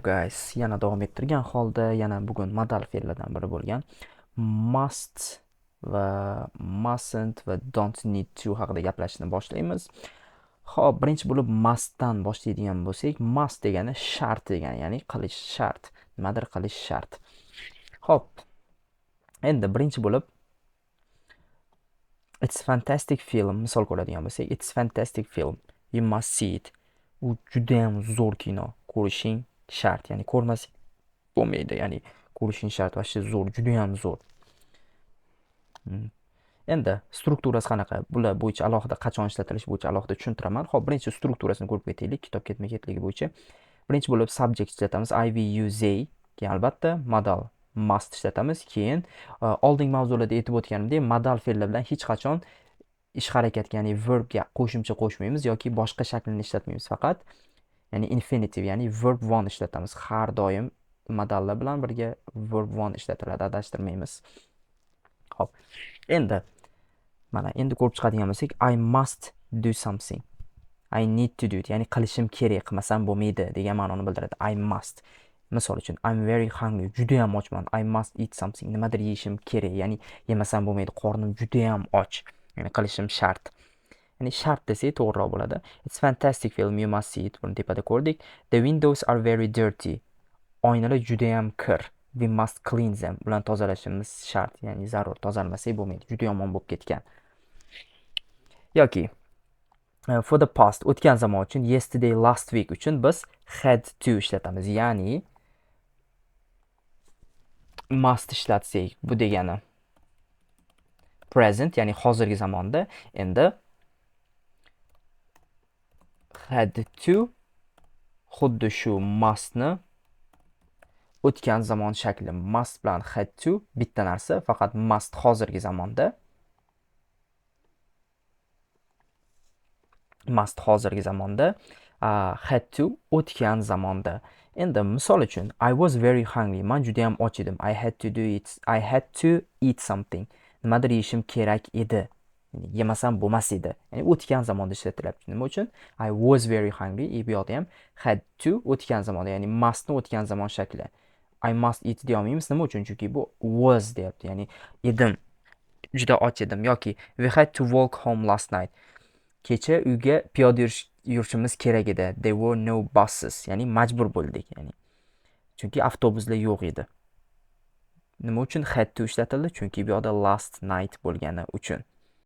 Guys, yana davom ettirgan holda yana bugun modal fe'llardan biri bo'lgan must va mustn't va don't need to haqida gaplashishni boshlaymiz. Xo'p, birinchi bo'lib mustdan boshlaydigan bo'lsak, must degani shart degani, ya'ni qilish shart, nimadir qilish shart. Xo'p, endi birinchi bo'lib it's fantastic film misol ko'radigan bo'lsak, it's fantastic film. You must see it. U juda ham zo'r kino, ko'rishing shart, ya'ni ko'rmasang bo'lmaydi, ya'ni ko'rishing shart, вообще zo'r, juda ham zo'r. Endi strukturasi qanaqa? Bular bo'yicha alohida qachon ishlatilishi bo'yicha alohida tushuntiraman. Xo'p, birinchi strukturasini ko'rib ketaylik, kitob ketma-ketligi bo'yicha. Birinchi bo'lib subject ishlatamiz, I, we, you, they, keyin albatta modal must ishlatamiz. Keyin oldingi mavzularda aytib o'tganimdek, modal fe'llar bilan hech qachon ish harakatga, ya'ni verbga qo'shimcha qo'shmaymiz yoki boshqa shaklini ishlatmaymiz, faqat ya'ni infinitive, ya'ni verb one ishlatamiz. Har doim modallar bilan birga verb one ishlatiladi, adashtirmaymiz. Xo'p, endi mana endi ko'rib chiqadigan bo'lsak, I must do something. I need to do it, ya'ni qilishim kerak, qilmasam bo'lmaydi degan ma'noni bildiradi. I must. Misol uchun, I'm very hungry, juda ham ochman. I must eat something, nimadir yeyishim kerak, ya'ni yemasam bo'lmaydi, qornim juda ham och. Ya'ni qilishim shart. Ya'ni shart desak to'g'riroq bo'ladi. It's fantastic film, you must see it. Buni tepada ko'rdik. The windows are very dirty. Oynalar juda ham kir. We must clean them. Ularni tozalashimiz shart, ya'ni zarur. Tozalamasak bo'lmaydi. Juda yomon bo'lib ketgan. Yoki for the past, o'tgan zamon uchun, yesterday, last week uchun biz had to ishlatamiz. Ya'ni must ishlatsak, bu degani present, ya'ni hozirgi zamonda. Endi had to xuddi shu mustni o'tgan zamon shakli. Must bilan had to bitta narsa, faqat must hozirgi zamonda. Must hozirgi zamonda, had to o'tgan zamonda. Endi misol uchun, I was very hungry. Men juda ham och edim. I had to do it. I had to eat something. Nimadir yeyishim kerak edi. Ya'ni yemasam bo'lmas edi. Ya'ni o'tgan zamonda ishlatilyapti. Nima uchun? I was very hungry. Bu yoqda ham had to o'tgan zamonda, ya'ni mustni o'tgan zamon shakli. I must eat deya olmaymiz. Nima uchun? Chunki bu was deyapti. Ya'ni edim. Juda och edim yoki we had to walk home last night. Kecha uyga piyoda yurishimiz kerak edi. There were no buses. Ya'ni majbur bo'ldik, ya'ni. Chunki avtobuslar yo'q edi. Nima uchun had to ishlatildi? Chunki bu yoqda last night bo'lgani uchun.